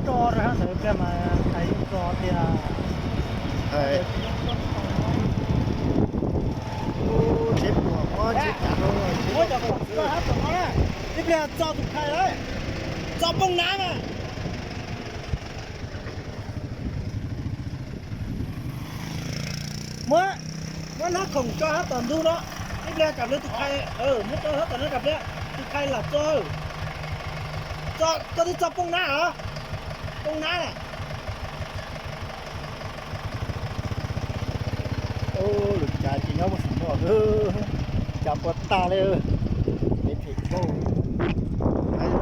Tso rau hauv ntawd pliag mas hais tso tias, tsheb puas muab tsheb cav rau, muab cov khoom tso hauv tom no na, ib pliag tso tus khai lawm, tso poob nab na. Muab, muab hnab khoom tso hauv tom ntug no, ib pliag kam pliag tus khai, muab tso hauv tom no kam pliag tus khai lam tso. Koj twb tso poob nab os, poob nab na. Lub cav ces nyob puag saum no, cav puas tag li, phem dhau.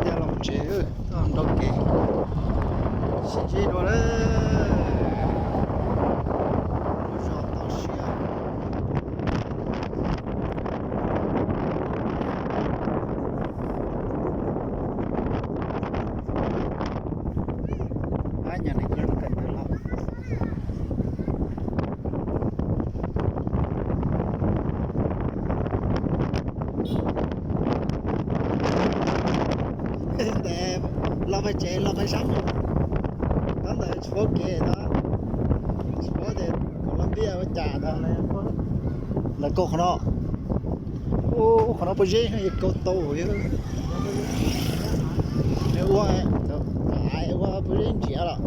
Peb los tsev, nrau kev, sib ntsib dua lawm. Lub zos toj siab. Ab, nyab ne, koj kawm ntawv los? Ntev, los pais tsev los pais sab mus. Tab ntawd tsis paub kev no, tsis paub tias Colombia ua cas ntag. Lawv kaus qhov no, ua qhov no puas zeb, kaus tau. Nws ua, ua puas zeb ntsiav los.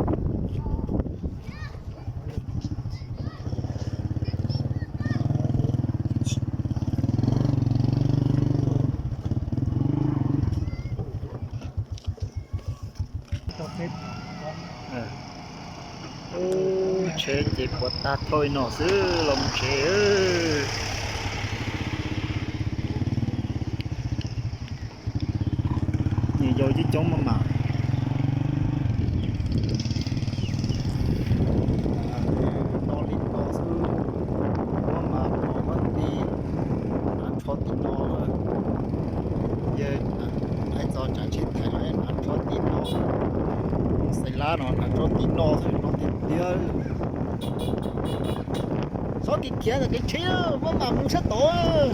Tsheb ces puas tag thauj no xwb los mus tsev. Nws yau coob coob maj mam. No li no xwb, muab mas pom muab ti, hnav tsho tim no. Yog hais txog tsav tsheb thaiv los hnav tsho tim no, xais lab no hnav tsho tim no xwb no tiag tiag. Txhob khiav khiav ntawm kev tsheb, muab mas mus sab tod.